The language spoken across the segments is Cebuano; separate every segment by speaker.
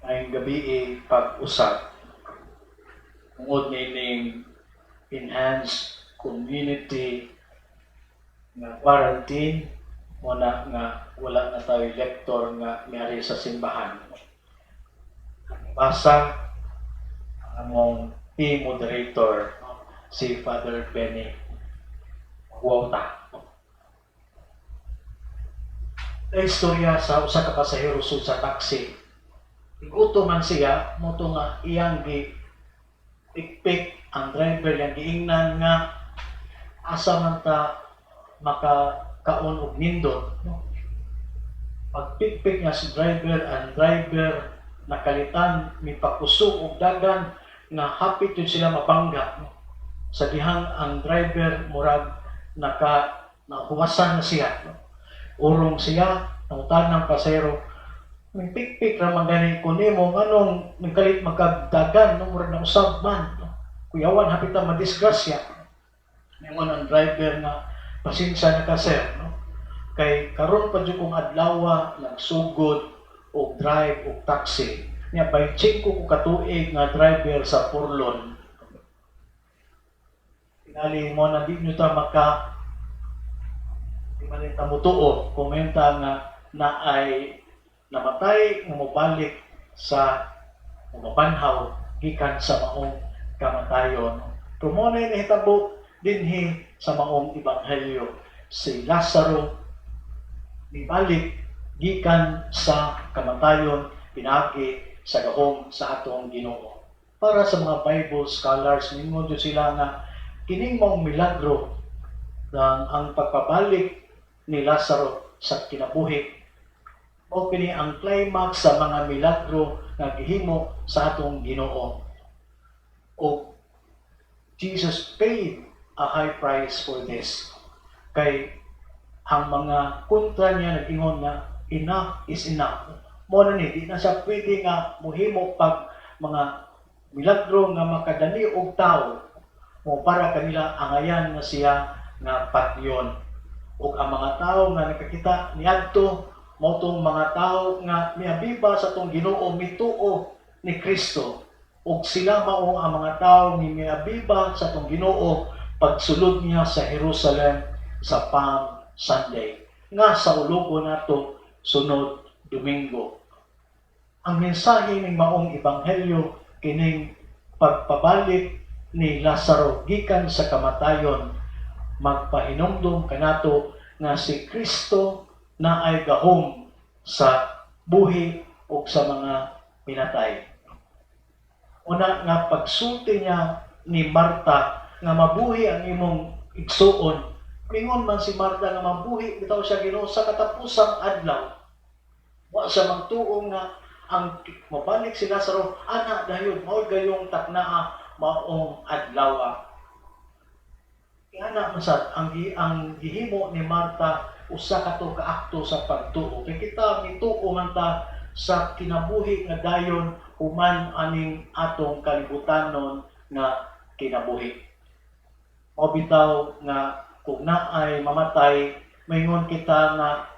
Speaker 1: Ngayong gabi pag-usab tungod niining enhanced community nga quarantine mo na nga wala na tayo lector nga miari sa simbahan. Basa ang among team moderator, si Father Benny Guauta. Ang istorya sa usa ka pasahero sud sa taxi. Iguto man siya, mao to nga iyang gi pikpik ang driver, iyang giingnan nga asa man ta makakaon og nindot, no? Pagpikpik niya si driver, ang driver nakalitan, mipakusog og dagan nga hapit yun sila mabangga, no? Sa dihang ang driver murag naka nahuwasan na siya, no? Urong siya, nangutan ng pasahero, "Mipikpik ra man gani ko nimo, nganong nagkalit magkagdagan, no? Murag nausab man, no? Kuyawan, hapit ta madisgrasya." Ningon ang driver nga, "Pasensya na ka, sir, no? Kay karon pa jud kong adlaw nagsugod og drive og taxi. Nya 25 ko katuig nga driver sa Porlon." Tingali mo na di nyo ta maka di man ta mutuo komenta nga na ay namatay nga mobalik sa mabanhaw gikan sa maong kamatayon. Pero mo na nahitabo dinhi sa maong ebanghelyo. Si Lazaro nibalik gikan sa kamatayon pinaagi sa gahom sa atong Ginoo. Para sa mga Bible scholars, ningon jud sila nga kining maong milagro ng ang pagpabalik ni Lazaro sa kinabuhi o kini ang climax sa mga milagro nga gihimo sa atong Ginoo. O Jesus paid a high price for this. Kay ang mga kontra niya nag-ingon nga enough is enough. Mo na ni di na siya pwede nga muhimo pag mga milagro nga makadani og tao mo para kanila angayan na siya nga patyon. Ug ang mga tao nga nakakita niadto mao tong mga tao nga miabiba sa atong Ginoo, mituo ni Kristo, ug sila mao ang mga tao nga miabiba sa atong Ginoo pagsulod niya sa Jerusalem sa Palm Sunday nga sa ulogo nato sunod Domingo. Ang mensahe ning maong ebanghelyo, kining pagpabalik ni Lazaro gikan sa kamatayon, magpahinumdum kanato nga si Kristo na ay gahom sa buhi ug sa mga pinatay. Una nga pagsulti niya ni Marta nga mabuhi ang imong igsuon, mingon man si Marta nga mabuhi bitaw siya, Ginoo, sa katapusang adlaw. Wa siya magtuo nga ang mabalik si Lazaro ana dayon mao gayong taknaa maong adlaw. Ingana man sad ang gihimo ni Marta, usa ka to ka akto sa pagtuo. Kay kita mituo man ta sa kinabuhi nga dayon human aning atong kalibutanon nga kinabuhi. O bitaw nga kung naay mamatay, maingon kita nga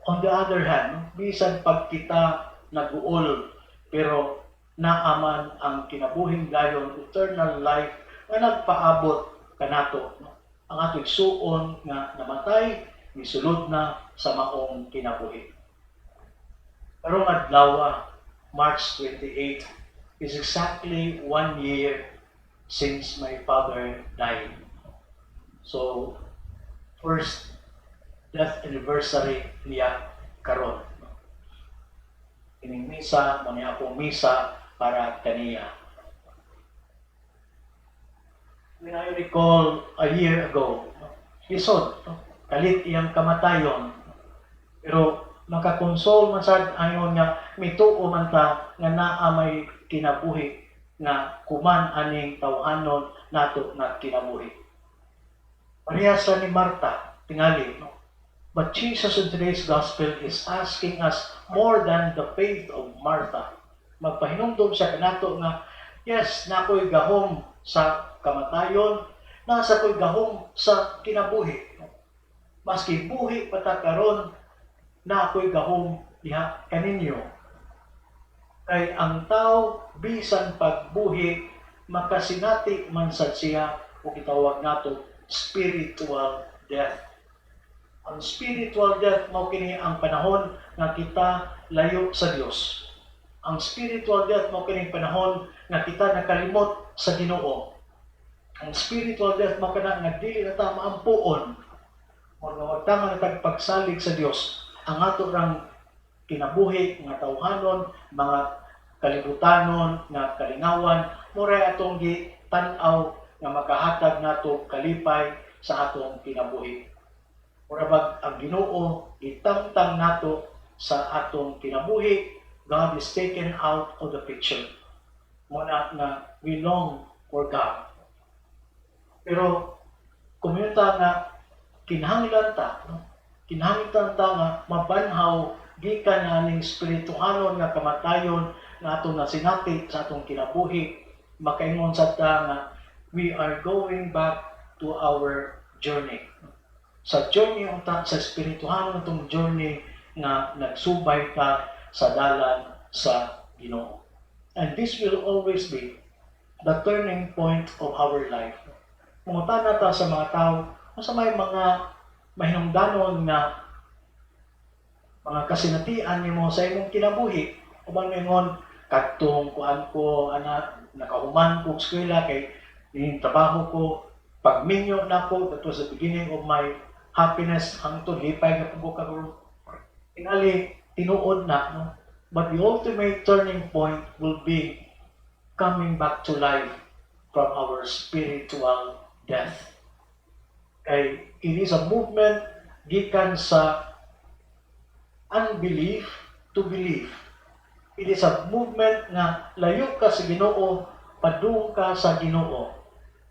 Speaker 1: on the other hand, bisan pag kita naguol, pero naaman ang kinabuhing dayon, eternal life nga nagpaabot kanato, no? Ang atong igsuon nga namatay misulod na sa maong kinabuhi. Karong adlaw, March 28, is exactly one year since my father died. So, first death anniversary niya karon. Kining misa, mo niya akong misa para kaniya. When I recall a year ago, lisod, no? Kalit iyang kamatayon. Pero makakonsol man sad ayon nga mituo man ta nga naa may kinabuhi nga kuman aning tawhanon nato nga kinabuhi. Parehas ra ni Marta, tingali, no? But Jesus in today's gospel is asking us more than the faith of Martha. Magpahinumdum siya kanato nga, yes, naa ko'y gahom sa kamatayon, nasa ko'y gahom sa kinabuhi. Maski buhi pa ta karon, naa ko'y gahom diha kaninyo. Kay ang tao bisan pagbuhi, makasinati man sad siya o gitawag nato spiritual death. Ang spiritual death, mao kini ang panahon nga kita layo sa Dios. Ang spiritual death, mao kini panahon nga kita nakalimot sa Ginoo. Ang spiritual death, mao kana nga dili na ta maampuon o nga wagtangan na tag pagsalig sa Dios. Ang ato rang kinabuhi nga tawhanon, mga kalibutanon nga kalingawan, mao atong gitan-aw nga makahatag nato kalipay sa atong kinabuhi. Mura bag ang Ginoo gitangtang nato sa atong kinabuhi. God is taken out of the picture. Mao na nga we long for God. Pero kumita nga kinahanglan ta, no? Kinahanglan ta nga mabanhaw gikan aning espirituhanon nga kamatayon nga atong nasinati sa atong kinabuhi. Makaingon sa ta nga we are going back to our journey. Sa journey unta, sa espirituhanon atong journey nga nagsubay ta sa dalan sa Ginoo. And this will always be the turning point of our life. Mangutana ta sa mga tao, unsa may mga mahinungdanon nga mga kasinatian nimo sa imong kinabuhi? Uban moingon, "Kadtong kuan ko ana, nakahuman ko eskwela kay ning trabaho ko, pagminyo nako, that was the beginning of my happiness, hangtod lipay na pud ko karon." Tingali tinuod na, no? But the ultimate turning point will be coming back to life from our spiritual death. Kay it is a movement gikan sa unbelief to belief. It is a movement nga layo ka sa Ginoo, padung ka sa Ginoo.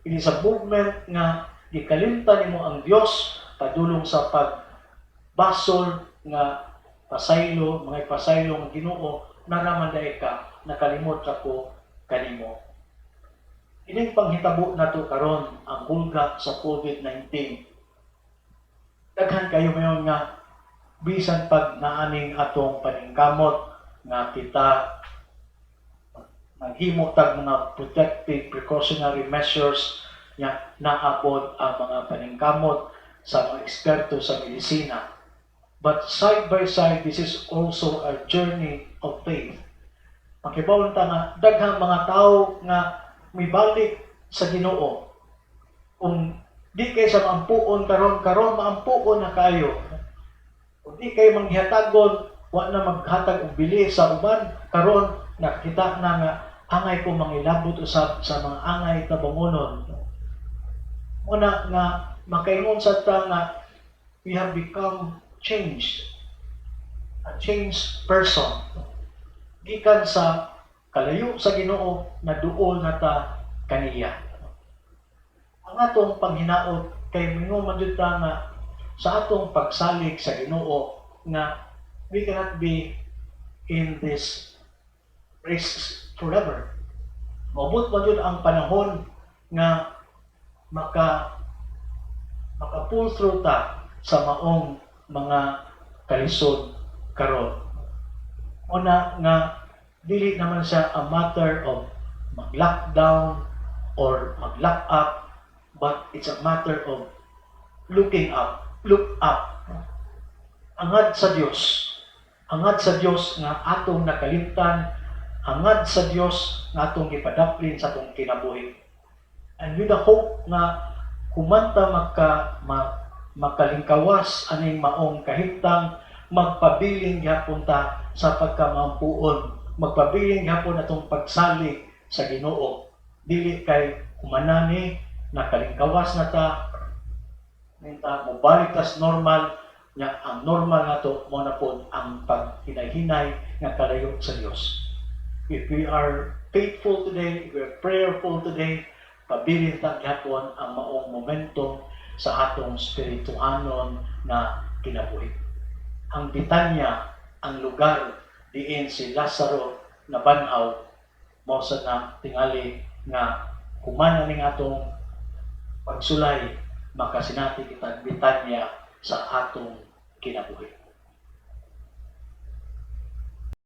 Speaker 1: It is a movement nga gikalimtan nimo ang Dios padulong sa pagbasol nga pasaylo, mga pasaylo ng Ginoo, naraman diay ka, nakalimot ako kanimo. Ining panghitabo nato karon, ang hulga sa COVID-19. Daghan kayo ngayon nga bisan pag naaning atong paningkamot nga kita naghimo tag mga protective precautionary measures nga naapod ang mga paningkamot sa mga eksperto sa medisina. But side by side, this is also a journey of faith. Makibaw ta nga daghang mga tao nga mibalik sa Ginoo. Kung di kay sa maampuon karon, karon maampuon na kayo. Kung di kay manghihatagon, wa na maghatag og bili sa uban, karon nakita na nga angay ko mangilabot usab sa mga angay tabangonon. Una nga makaingon sa ta nga we have become changed. A changed person. Gikan sa kalayo sa Ginoo, naduol na ta kaniya. Ang atong panghinaot kay mingon man jud ta nga sa atong pagsalig sa Ginoo nga we cannot be in this race forever. Maabot man jud ang panahon nga maka pull through ta sa maong mga kalisod karon. Una nga dili naman siya a matter of mag-lockdown or mag-lock up, but it's a matter of looking up, look up. Hangad sa Dios. Hangad sa Dios nga atong nakalimtan, hangad sa Dios nga atong gipadaplin sa atong kinabuhi. And with the hope nga humanta makalingkawas aning maong kahimtang, magpabilin gyapon ta sa pagkamampuon, magpabilin gyapon atong pagsalig sa Ginoo. Dili kay humanani, nakalingkawas na ta, ninta mobalik tas normal nya. Ang normal nato mo na pod ang paghinay-hinay nga kalayo sa Dios. If we are faithful today, if we are prayerful today, pabilin ta gyapon ang maong momentum sa atong spirituhanon na kinabuhi. Ang Betanya, ang lugar diin si Lazaro nabanhaw, mao sa na tingali nga human ning atong pagsulay, makasinati kitag Betanya sa atong kinabuhi.